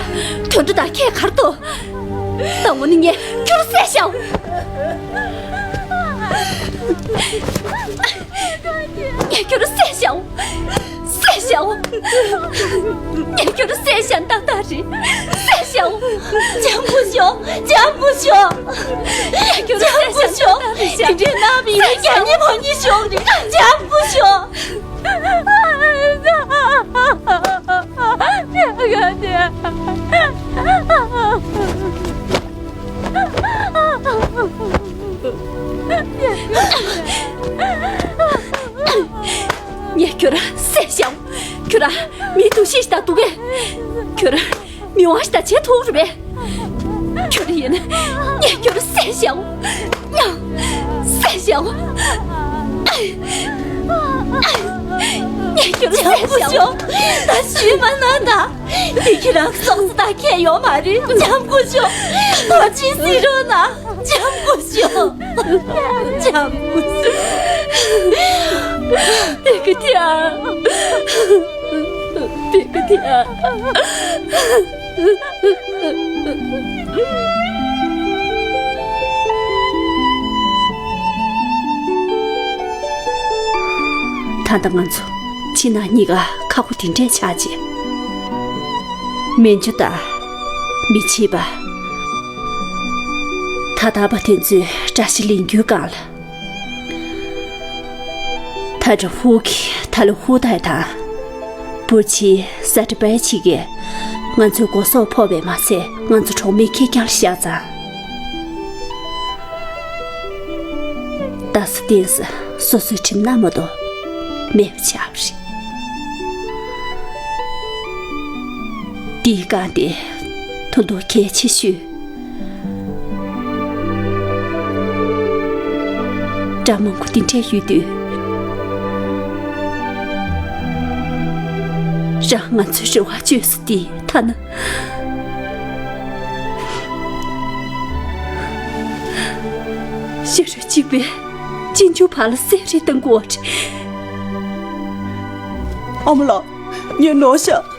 དུད་འགྲོ་དང་ཁྱད་ག་རེ་འདུག་ད་འོ་ན་ངས་ཁྱོད་རང་བསད་བཞག་ངས་ཁྱོད་རང་བསད་བཞག་བསད་བཞག་ངས་ཁྱོད་རང་བསད་བཞག་ཏག་ཏག་རེད། བསད་བཞག་འཇམ་པོ་ཤོག་འཇམ་པོ་ཤོག་ངས་ཁྱོད་རང་བསད་བཞག་ཏག་ཏག་རེད། དེ་འདྲའི་ནག་པའི་རྒྱ་ཉེ་མོ་གཉིས་ཤོག་རེད། འཇམ་པོ་ཤོག་ངས་ཁྱོད་རང་བསད་བཞག་ཁྱོད་རང་མིའི་འདུ་ཤེས་ཤིག་དང་འདུག་གས། ཁྱོད་རང་མི་དབང་ཞིག་དང་བྱེད་ཐུབ་རེད་པས། ཁྱོད་རང་ཡིན་ན་ངས་ཁྱོད་རང་བསད་བཞག་བསད་བཞག་ངས་ཁྱོད་རང་བསད་བཞག་ད་ཞུས་མ་གནང་ད། འདི་ཁྱེད་རང་གི་སྲོག་རྩ་དང་ཁྱད་ཡོད་མ་རེད། འཇམ་པོ་ཤོག་ཐུགས་རྗེ་གཟིགས་རོགས་གནང་། འཇམ་པོ་ཤོག་འཇམ་པོ་ཤོག་བེ་ཀ་ཐེ། བེ་ཀ་ཐེ། ད་ལྟ་ང་ཚོ་ཕྱི་ནང་གཉིས་ཀ་ཁག་པོ་དེ་འདྲས་ཆགས་རྗེས། མན་ཇུ་དང་མི་ཕྱེད་པ། ད་ལྟ་བ་དེ་ཚོའི་བཀྲ་ཤིས་ལེགས་འགྱུར་སྒང་ལ། ད་ཀྲ་ཧུ་གི་ཐ་ལི་ཧུ་ཏའི་དང་། པུར་ཆི་ས་ཏྲ་པའི་ཆི་གིས་ང་ཚོའི་སྒོ་ཟོག་ཕོག་པས་མ་ཚད་ང་ཚོ་གྲོགས་མེད་ཁེར་རྐྱང་ལ་བཞག་ཙང་། ད་སུ་བསྟན་ས་སོ་སོའི་ཁྲིམས་སྣ་མ་གཏོགས་མེད་པ་ཆགས་པ་རེད། འདིའི་སྒང་དེ་ད་དུང་གལ་ཆེ་ཤོས། དགྲ་མང་པོ་འདི་འདྲས་ཡོད་དུས། རང་ང་ཚོའི་རེ་བ་བཅོལ་ས་འདི་ཐ་ན། ཤ་རུས་གཅིག་པའི་གཅེན་གཅུང་བར་ལ་བསད་རེས་གཏང་དགོས་པ་རེད། ཨ་མ་ལགས། ངས་ནོར་ཤག་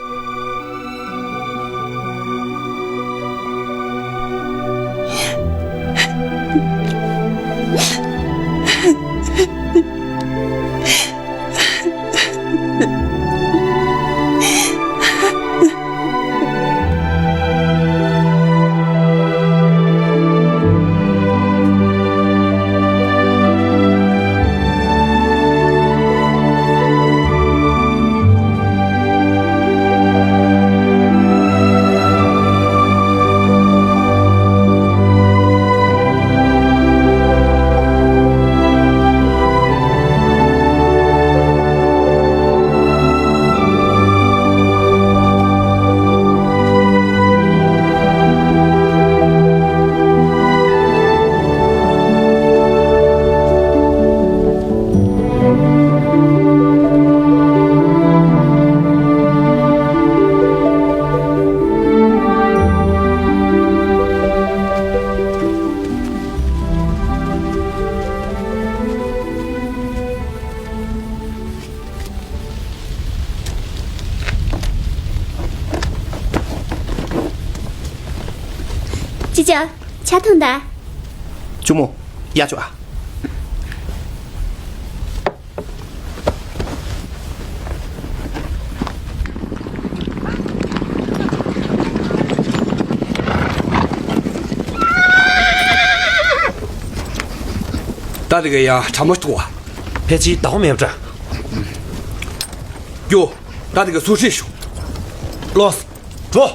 ཅི་བྱ། ཇ་འཐུང་ད། གཅུང་མོ། ཡར་ཤོག་ཨ། ད་དེ་ག་ཡང་གྲ་མ་ཐུག་བ། ཕལ་ཆེར་ཟླ་བ་མེད་པ་འདྲ། ཡོ། ད་དེ་ག་སུ་ཧྲིལ་ཤོག་ལོས། འགྲོ།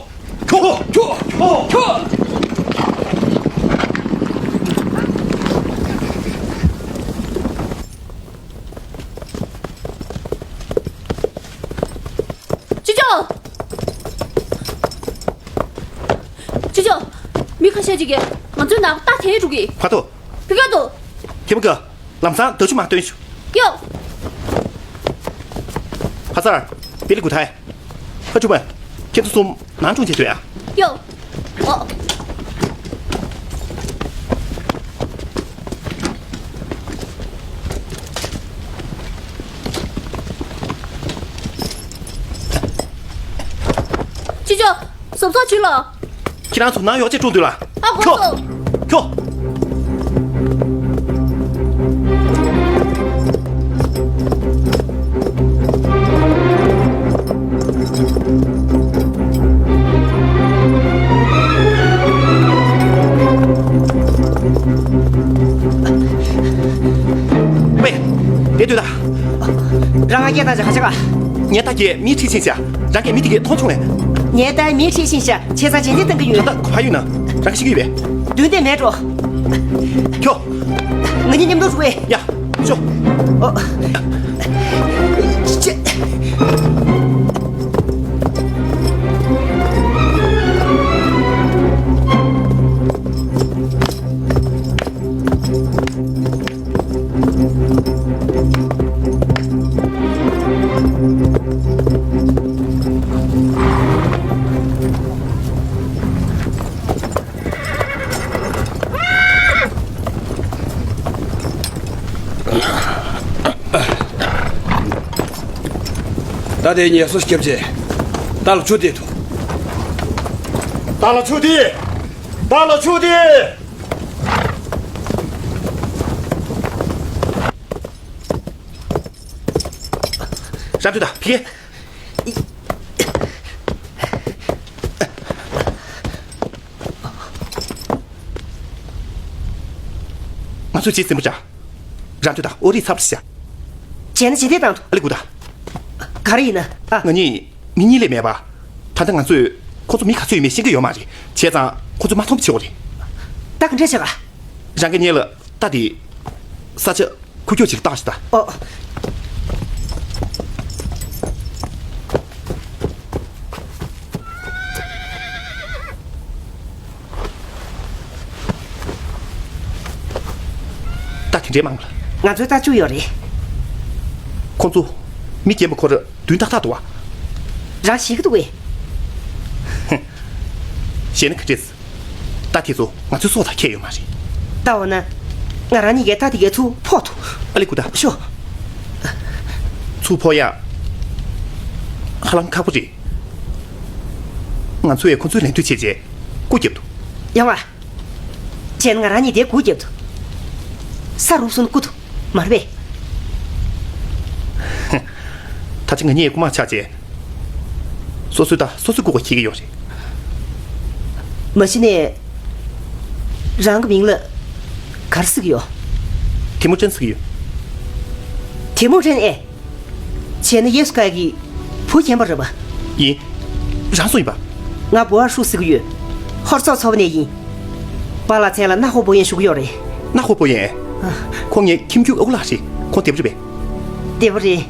ཁྱོ། ཁྱོ། ཁྱོ། ཁྱོ། མི་ཁ་ཤས་ཅིག་གིས་ང་ཚོའི་ནང་རྟ་དེད་འགྲོ་གི། ཕ་ཏོ། བི་ཀ་ཏོ། ཁྱེད་མ་ཀ། ལམ་སང་རྡ་ཆུ་མ་སྟོན་ཤོག་ཡོ། ཕ་ཚར། པི་ལི་གུ་ཐའི། ཕ་ཆུ་མ། ཁྱེད་ཚོ་གསུམ་ནང་སྦྱོང་བྱེད་དུས་ཨ། ཡོ། ཨོ། ཅི་ཅོ། ཟོབ་ཚོགས་ཇུས་ལོ། ཁྱེད་རང་ཚོ་ནང་ཡོག་ཅེ་ཀྲུང་དུས་ལ། ཨ་ཁོ་ཁྱོ། ཚོ། ཁྱོ། ཝེ། དེ་དུས་ད། རང་ང་སྐད་བཏང་ཆ་ཁ་ཆ་ག་ངས་ད་གས་མི་ཁྲིད་ཕྱིན་ཤག་རང་གས་མི་དེ་གས་མཐོང་བྱུང་ལེ། ངས་ད་མི་ཁྲིད་ཕྱིན་ཤག་བྱས་ཙང་རྗེས་འདེད་བཏང་གི་ཡོད། ད་ལྟ་ག་པར་ཡོད་ན་རང་ག་ཤེས་ཀྱི་ཡོད་པས། མདུན་དེ་མེད་འགྲོ། ཁྱོ། ང་གཉིས་མཉམ་དུ་འགྲོ་གི། ཡ། ཤོ། ཨོ། ཅེ། ད་དེ་ངལ་གསོ་སྐྱབས་རྗེ། ད་ལ་ཆུ་དེ་ཐོ། ད་ལ་ཆུ་དེ། ད་ལ་ཆུ་དེ། རང་དུས་ད་ཕི་གེ། ང་ཚོས་བྱེད་ཟིན་པ་འདྲ། རང་དུས་ད་ཨོ་རི་ཚབ་ཤ། བྱས་ན་ཇི་འདྲ་བཏང་། ཨ་ལི་གུ་ད། ག་རེ་ཡིན་ན་ཨ། ང་གཉིས་མི་གཉིས་ལས་མེད་པ། ད་ལྟ་ང་ཚོས་ཁོ་ཚོ་མི་ག་ཚོད་ཡོད་མེད་ཤེས་ཀྱི་ཡོད་མ་རེད། བྱས་ཙང་ཁོ་ཚོ་མ་མཐོང་བྱེད་དགོས་རེད། ད་ག་འདྲ་བྱ་ག་རང་གི་ཉེ་ལ་ད་དེ། ས་ཆ། ཁུག་ཀྱོག་ཅིག་བཏགས་ཤིག་ད། ཨོ། ད་དེ་འདྲའི་མང་ལ། ང་ཚོའི་རྟ་བཅུ་ཡོད་རེད། ཁོང་ཚོ། མི་རྒན་པ་ཁོ་ར་མདུན་ཏག་ཏག་འདུག་བ། རང་ཞེད་ཀྱི་འདུག་བས། ཞེད་ན་ག་འདྲས། རྟ་དེ་ཚོ་ང་ཚོའི་སྲོག་དང་ཁྱད་ཡོད་མ་རེད། ད་འོ་ན། ང་རང་གཉིས་ཀས་རྟ་དེ་གའི་ཚུར་ཕོག་ཐུབ། ཨ་ལེ་ཀུ་ད། ཤོ། ཚུར་ཕོག་ཡ། ཧ་ལམ་ཁག་པོ་རེད། ང་ཚོས་ཁོ་ཚོའི་ལན་དུ་བྱས་རྗེས་སྐུ་རྒྱབ་ཐུབ། ཡོང་ང་། བྱས་ན་ང་རང་གཉིས་དེ་སྒུག་རྒྱབ་ཐུབ། ས་རུབ་སོང་ན་སྐུ་ཐུབ་མ་རེད་པས། ད་ཆ་ང་གཉིས་རྐུ་མ་ཆགས་རྗེས། སོ་སོའི་རྟ་སོ་སོས་རྐུ་བ་འཁྱེར་གྱི་ཡོད་རེད། མ་གཞི་ནས། རང་གི་མིང་ལ་ག་རེ་ཟེར་གྱི་ཡོད། ཐེ་མུ་ཅིན་ཟེར་གྱི་ཡོད། ཐེ་མུ་ཅིན་ཨེ། བྱས་ན་ཡེ་སུ་ཀ་གི་བུ་རྒན་པ་རེད་པ། ཡིན། རང་སུ་ཡིན་པ། ང་བོ་ཨ་ཧྲུའུ་ཟེར་གྱི་ཡོད། ཧོར་སོག་ཚོ་བ་ནས་ཡིན། པཱ་ལགས་མཚན་ལ་ནག་ཧོ་པོ་ཡན་ཞུ་གི་ཡོད་རེད། ནག་ཧོ་པོ་ཡན། ཨ། ཁོང་ངའི་ཁྱིམ་རྒྱུད་ཨ་ཁུ་ལགས་རེད། ཁོང་བདེ་པོ་རེད་པས། བདེ་པོ་རེད།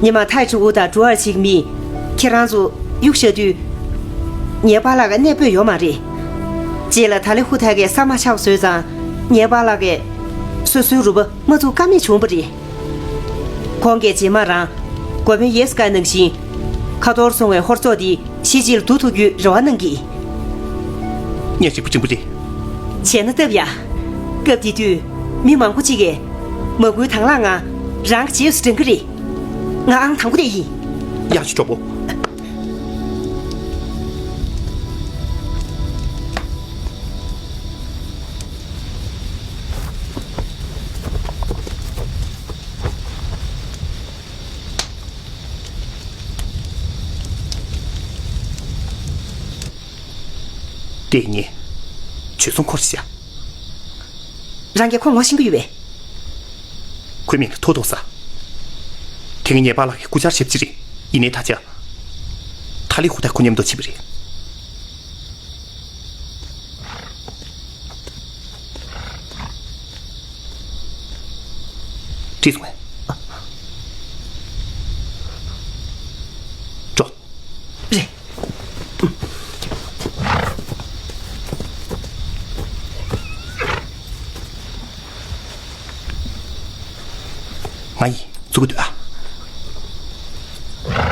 ཉི་མ་ཐའི་ཀྲུའུ་དང་ཀྲུའུ་ཨར་ཅིག་མི། ཁྱེད་རང་ཚོ་གཡུག་བཞག་དུས། ངའི་པཱ་ལགས་ཀྱི་གནས་སྤོས་ཡོད་མ་རེད། རྗེས་ལ་ད་ལི་ཧུ་ཐའི་གིས་ས་མ་ཆག་བཟོས་ཙང་། ངའི་པཱ་ལགས་ཀྱིས་སོ་སོའི་རུས་པ་མ་བཙུགས་ཀ་མེད་བྱུང་བ་རེད། ཁོང་གིས་རྗེས་མ་རང་འགོ་དཔོན་ཡེ་སི་ཀ་ནང་བཞིན། ཁ་ཐོར་སོང་བའི་ཧོར་ཚོགས་འདི་ཕྱི་རྒྱལ་བསྡུ་ཐུབ་རྒྱུའི་རེ་བ་གནང་གི། ངས་རིག་པ་འབྲིང་པོ་རེད། བྱས་ན་སྟབས་ཡག་སྐབས་དེ་དུས་མི་མང་པོ་གཅིག་གིས་མ་སྐུལ་དང་བླངས་ངང་རང་གི་རྗེས་སུ་འབྲང་གི་རེད། ང་ཨང་དང་པོ་དེ་ཡིན། ཡག་ཤོས་གྲོགས་པོ། དེ་ངས་བྱོལ་སོང་ཁོ་རེད་ཤག་རང་གིས་ཁོ་ངོ་ཤེས་ཀྱི་ཡོད་པས། ཁོའི་མིང་ལ་ཐོ་ཐོ་ཟེར། དེ་སྔ་ངའི་པཱ་ལགས་ཀྱི་སྐུ་བཅར་ཞབས་ཕྱི་རེད། ཡིན་ནའི་ད་ཆ། ཐ་ལི་ཧུ་ཐའི་ཁོ་མཉམ་དུ་ཕྱིན་པ་རེད། བྲིས་སོང་ངས། འགྲོ། རེད། ང་ཡིས་བཙུགས་ཀྱི་འདུག་ཨ།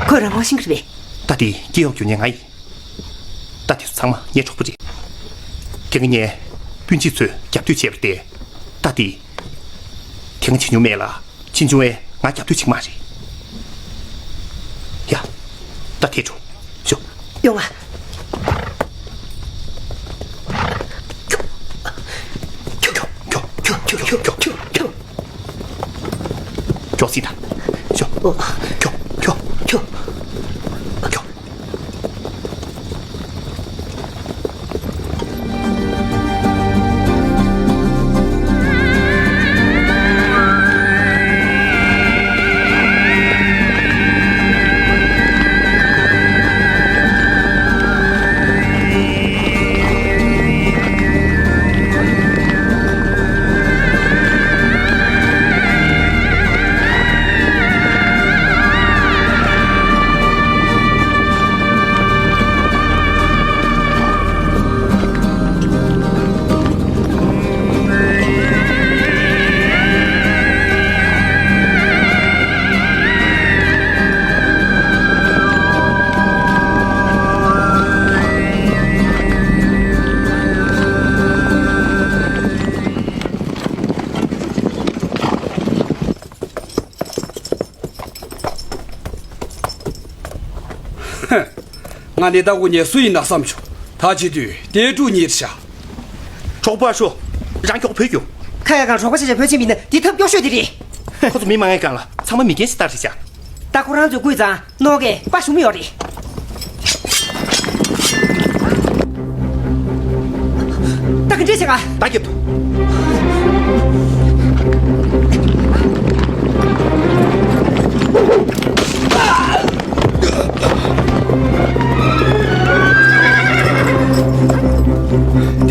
ཁོས་རང་དབང་ཤེས་ཀྱི་རེད་པས། རྟ་དེ་སྐྱེ་གཡོག་རྒྱུག་མཁན་ང་ཡིན། རྟ་དེ་ཚོ་ཚང་མ་ངའི་གྲོགས་པོ་རེད། དེ་སྔ་ངས་སྤུན་མཆེད་ཚོས་རྒྱབ་གཏོད་བྱས་པ་རེད་དེ། རྟ་དེ། དེ་སྔ་བྱེད་མྱོང་མེད་ལ། ཕྱིན་བྱུང་བས་ང་རྒྱབ་གཏོད་བྱེད་ཀྱི་མ་རེད། ཡ། ད་དེ་འགྲོ། ཤོག་ཡོང་ང་། ཁྱོ། ཁྱོ། ཁྱོ་སྲིད་ད། ཤོག་ཁྱོ། ཁྱོ། ཁྱོ། ང་ནི་ད་དགོང་ངས་སུ་ཡིན་ན་བསམ་བྱུང་། ད་བྱེད་དུས་དེ་དྲུག་གཉིས་རེད་ཤག་གྲོགས་པོ་ཨ་ཤོ། རང་མགྱོགས་བུད་རྒྱུགས། ཁ་ཡ་གང་གྲོགས་པོ་ཆེ་ཆེ་བུད་ཕྱིན་པ་ཡིན་ན་འདི་ཐབས་སྐྱོ་ཤོས་དེ་རེད། ཁོ་ཚོ་མི་མང་ངའི་སྒང་ལ་ཚང་མ་མི་རྒན་ཞིག་ལྟར་རེད་ཤག་ད་ཁོ་རང་ཚོས་བརྐུས་ཙང་ནོར་གྱིས་དཔའ་ཞུམ་ཡོད་རེད། ད་ག་འདྲས་བྱེད་ག་ད་རྒྱབ་ཏུ།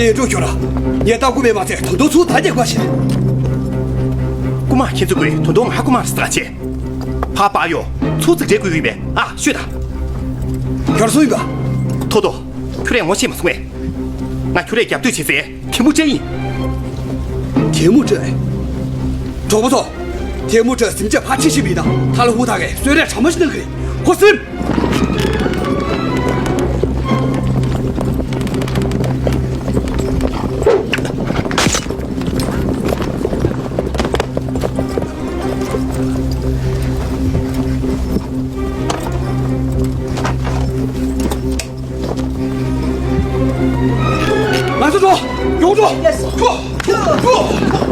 དེ་འགྲོ་ཤོག་ར། ངས་ལྟ་སྐུ་མེད་མ་ཚད་དོན་དོ་ཚུར་ད་རྒྱག་པ་བྱེད། རྐུ་མ་ཁྱེད་ཚོ་ཀོས་དོན་དོ་ང་རྐུ་མ་རེད་ཟེར་བྱེད། ཕ་པ་ཡོ། ཚུར་ཙིག་རེ་དགོས་ཡོད་པས་ཨ་ཤོད་ད། གར་སོང་ཡིན་པ། ཐོ་ཐོ། ཁྱོད་རས་ངོ་ཤེས་མ་སོང་ངས། ང་ཁྱོད་རས་རྒྱབ་གཏོད་བྱེད་སའི་ཐེ་མུ་ཅན་ཡིན། ཐེ་མུ་ཅན། གྲོགས་པོ་ཚོ། ཐེ་མུ་ཅན་སེམས་ཅན་ཕར་ཁྲིད་ཕྱིན་པ་ཡིན་ན་ཐ་ལ་ཧུ་ཐག་གིས་གསོད་རས་གྲ་མ་ཞིག་གནང་གི་རེད། ཁོ་སེམས། ང་ཚོ་འགྲོ། ཡོང་འགྲོ། ཁྱོ། ཁྱོ།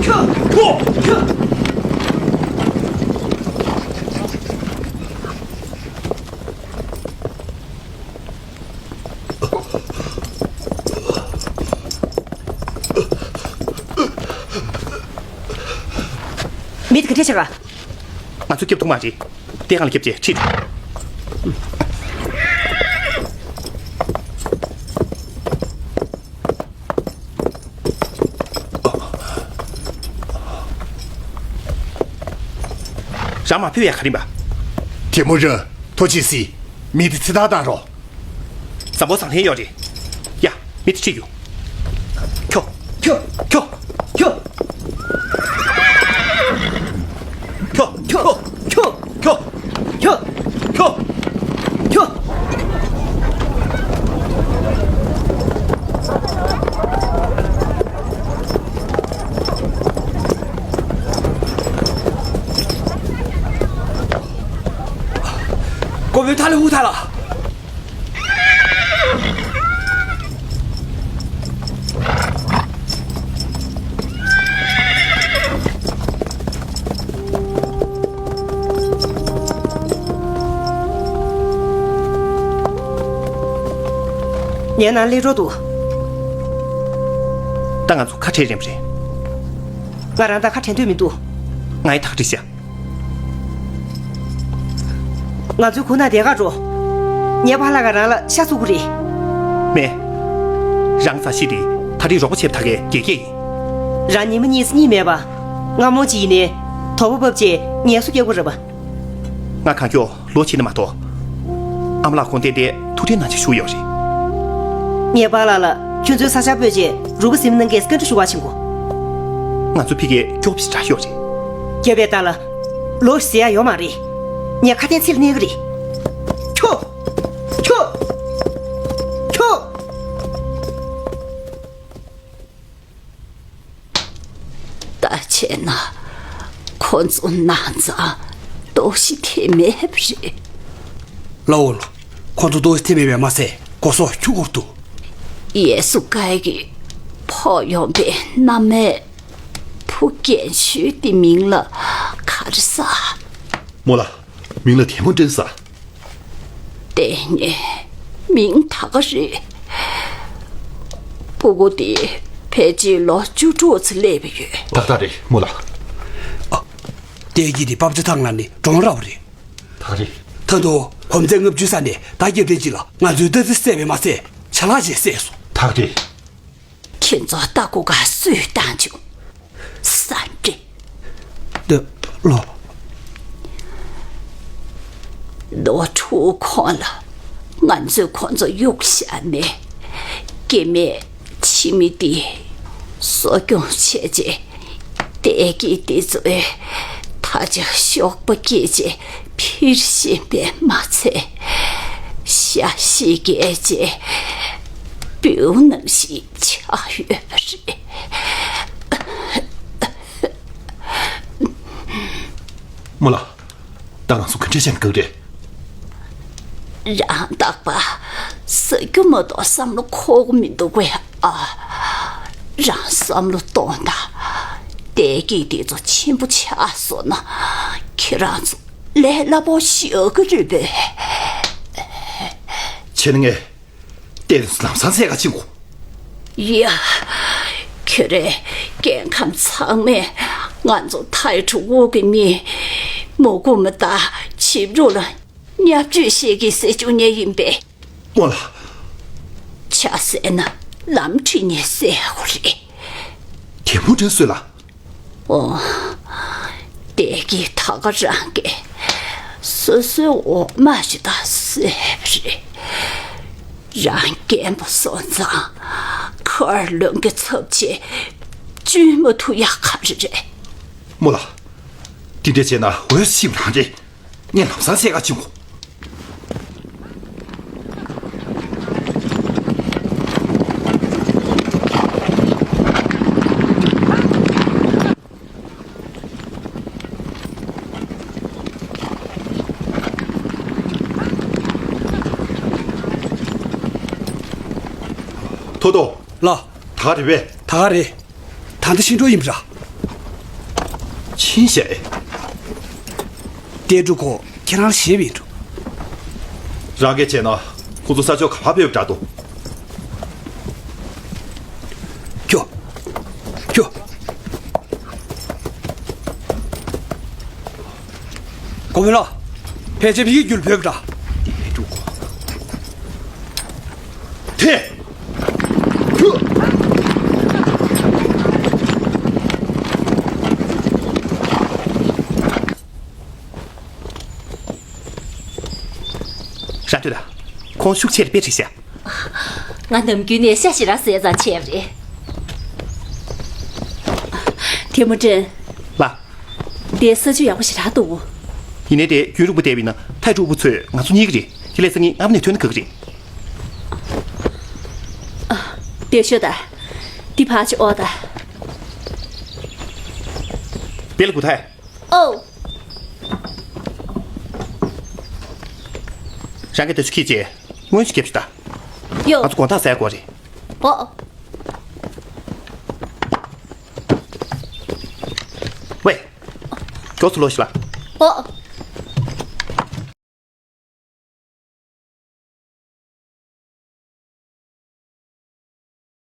ཁྱོ། ཁྱོ། ཁྱོ། མི་དེ་ག་འདྲས་བྱེད་ག་ང་ཚོ་སྐྱོབ་ཐུབ་མ་རེད། དེ་སྒང་ལ་སྐྱོབ་བྱས་ཁྲིད། རང་མ་ཕེབས་ཡ་ག་རེ་ཡིན་པ། ཐེ་མུ་ཅན། ཐུགས་རྗེ་གཟིགས། མི་དེ་ཚེ་ཐར་བཏང་རོགས། བཟང་པོ་བཟང་ལྷད་ཡོད་རེད། ཡ། མི་དེ་ཁྲིད་རྒྱུགས། ཁྱོ། ཁྱོ། ཁྱོ། ཁྱོ། ཁྱོ། ཁྱོ། ཁྱོ། ཁྱོ། ཁྱོ། ཁྱོ། ཀོ་བོའི་ཐ་ལི་ཧུ་ཐ་ལ། ངའི་ནང་སླེབས་རོགས་འདུག་ད་ང་ཚོ་ཁ་བྲལ་རན་པ་རེད། ང་རང་ད་ཁ་བྲལ་འདོད་མི་འདུག་ང་ཡི་ཐག་བྲིས་ཤག་ང་ཚོའི་ཁུག་ནང་བསྡད་ག་འགྲོ། ངའི་ཕ་ལགས་ཀ་རང་ལ་ཤ་ཚུགས་ཀྱི་རེད། མེད། རང་ཚ་ཤི་དེ་ད་རེས་རོགས་པ་བྱེད་ཐག་གི་དགེ་རྒྱས་ཡིན། རང་ཉི་མ་གཉིས་སུ་གཉིད་མེད་པ། རྔ་མོང་ཅིག་ཡིན་ནའི། དོགས་པ་བབས་རྗེས་ངལ་གསོ་རྒྱག་དགོས་རེད་པ། ང་གང་མགྱོགས་ལོག་ཕྱིན་ན་མ་གཏོགས། ཨ་མ་ལགས་ཁོང་ཏན་ཏན་ཐུགས་ཁྲལ་གནང་བྱས་བཞུགས་ཡོད་རེད། ངའི་པཱ་ལགས་ལ་ཁྱོད་ཚོའི་ས་ཆར་སྤོས་རྗེས་རུས་པ་ཟིན་མ་གནང་གལ་སྲིད་བཀའ་འདྲི་ཞུ་བར་ཕྱིན་གོ། ང་ཚོ་ཕ་གིར་སྐྱོབ་ཞིག་དྲག་ཤོས་རེད། རྒྱབ་པའི་རྟ་ལ། ལོ་ཟེར་ཡ་ཡོད་མ་རེད། ངས་ཁ་དན་ཚིག་གནས་གི་རེད། ཁྱོ། ཁྱོ། ཁྱོ། ད་བྱས་ན། ཁོ་ཚོ་ནང་ཚང་ལྟོགས་ཤི་ཐེབས་མེད་པ་རེད། ལའོ་ལོ། ཁོ་ཚོ་ལྟོགས་ཤི་ཐེབས་མེད་པས་མ་ཚད་སྒོ་ཟོག་ཁྱུག་པོར་འདུག་ཡེ་སུ་ཀའི་གི་ཕོག་ཡོང་པའི་མནའ་མའི་བུ་རྒན་ཤོས་དེ་མིང་ལ་ག་རེ་ཟེར། རྨོ་ལགས། མིང་ལ་དེ་མོ་དྲན་ས། དེ་ནས་མིང་ད་ག་རེད། སྤུ་གུ་དེ་ཕལ་ཆེར་ལོ་བཅུ་དྲུག་ཙམ་སླེབས་ཡོད། ཏག་ཏག་རེད་རྨོ་ལགས། ཨ། ཏེ་གི་དེ་པབ་ཅ་ཐང་ལ་ནི་གྲོང་ར་བ་རེད། ད་ག་རེད། ད་དུང་གོམ་ཚན་ལྔ་བཅུ་ས་ནས་ཟླ་བརྒྱད་དེ་གཅིག་ལ་ང་ཚོའི་ལྟ་ཚེ་བསད་པས་མ་ཚད་ཆ་ལག་ཅིག་བསད་སོང་། ད་ག་རེད། ཁྱེད་ཚོ་ལྟ་སྒོ་ག་སུས་བཏང་བྱུང་། ས་འདྲེ། འདི་ལོ། ནོར་འཁྲུལ་ཁོང་ལ་ང་ཚོས་ཁོང་ཚོ་གཡུག་བཞག་ནས། སྐྱེ་དམན་ཕྱི་མི་འདི་གསོ་སྐྱོང་བྱས་རྗེས། ཏེ་གི་འདི་ཚོས་ད་ཆ་གཤོག་པ་སྐྱེས་རྗེས་འཕིར་བཞིན་པས་མ་ཚད། ཤ་ཤེད་བརྒྱད་ཅེས་སྤྲེའུ་ནང་བཞིན་ཆགས་ཡོད་པ་རེད། རྨོ་ལགས། ད་ང་ཚོ་ག་འདྲ་བྱས་ན་དགའ་གི་རེད། རང་རྟག་པར་ཟ་རྒྱུ་མ་གཏོགས་བསམ་བློ་འཁོར་གི་མི་འདུག་གས། ཨ། རང་བསམ་བློ་གཏོང་དང་། ཏེ་གི་འདི་ཚོ་ཆེན་པོ་ཆགས་སོང་ན་ཁྱེད་རང་ཚོ་ལས་སླ་པོ་ཞིག་ཡོད་གི་རེད་པས། བྱས་ན་ངས་ཏེ་ལམ་སང་བསད་ག་ཕྱིན་གོ། ཡ། ཁྱོད་རའི་སྐྱེ་ཁམས་ཚང་མས་ང་ཚོ་ཐའི་ཀྲུའུ་གི་མི་མུ་གུ་མ་དང་བྱིབས་རུ་ལ་བརྙས་བཅོས་བྱེད་ཀྱི་ཟེར་བཅུག་ཉེ་ཡིན་པས། རྨོ་ལགས། ཆ་བསད་ན་ལམ་ཁྲིད་ནས་བསད་དགོས་རེད། དེ་མོ་དྲན་སོང་ལགས། འོ། དེ་གི་ད་ག་རང་གིས་སོ་སོའི་འོ་མ་ཞིག་ད་བསད་པ་རེད། རང་རྒན་པོ་སོང་ཙང་ཁར་ལོན་གྱི་ཚབ་བྱས་བཅོས་མ་ཐུབ་ཡག་ག་རེ་རེད། རྨོ་ལགས། འདི་འདྲ་བྱས་ན་འོས་ཤིབ་རང་རེད། ངས་ལམ་སང་བསད་ག་ཕྱིན་གོ། ཐོ་ཐོ། ལགས། ད་ག་རེད་པས། ད་ག་རེད། ད་ལྟ་ཕྱིན་འགྲོ་ཡིན་པ་ར། ཕྱིན་ཤག་ཨེ། ཏེ་ཀྲུའུ་ཁོ་ཁྱེད་རང་ལ་ཞེད་པ་ཡིན་འགྲོ། རང་གིས་བྱས་ན་ཁོ་ཚོ་ས་ཕྱོགས་ག་པར་ཕེབས་འདྲ་འདུག་ཁྱོ། ཁྱོ། གོ་མེ་ལོ། ཕལ་ཆེར་ཕ་གིར་བརྒྱུད་ཕེབས་འདྲ། ཏེ་ཀྲུའུ་ཁོ། ཐེ། ཁྱོ། ར་ཏུ་ལ། ཁོང་ཤུགས་ཆེར་དཔེ་ཁྲིད་ཤག་ང་ནམ་རྒྱུན་ནས་ཤ་ཞེ་དྲག་ཟས་ཙང་ཆེ་བ་རེད། ཐེ་མུ་ཀྲིན། ལགས། དེ་ས་ཆུ་ཡག་པོ་ཞེ་དྲག་འདུག་ཡིན་ནའི་དེ་རྒྱུན་རིང་པོ་བསྡད་པ་ཡིན་ན་ཐའི་ཀྲུའུ་ཕུ་ཚོས་ང་ཚོ་རྙེད་ཀྱི་རེད། དེ་ལས་སང་ཉིན་སྔ་མོ་ནས་ཐོན་ན་དགའ་གི་རེད། དེ་ཤོད་ད། འདི་ཕར་ཕྱིར་འོ་ད། བེ་ལ་གུ་ཐའི། ཨོ། རང་གི་དེ་ཚོ་ཁྱེར་རྗེས་སྔོན་ཞིག་རྒྱབ་ཤིག་ད། ཡོ། ང་ཚོ་དགོང་དག་ཟ་དགོས་རེད། ཨོ། ཝེ། མགྱོགས་སུ་ལོག་ཤིག་ལ། ཨོ།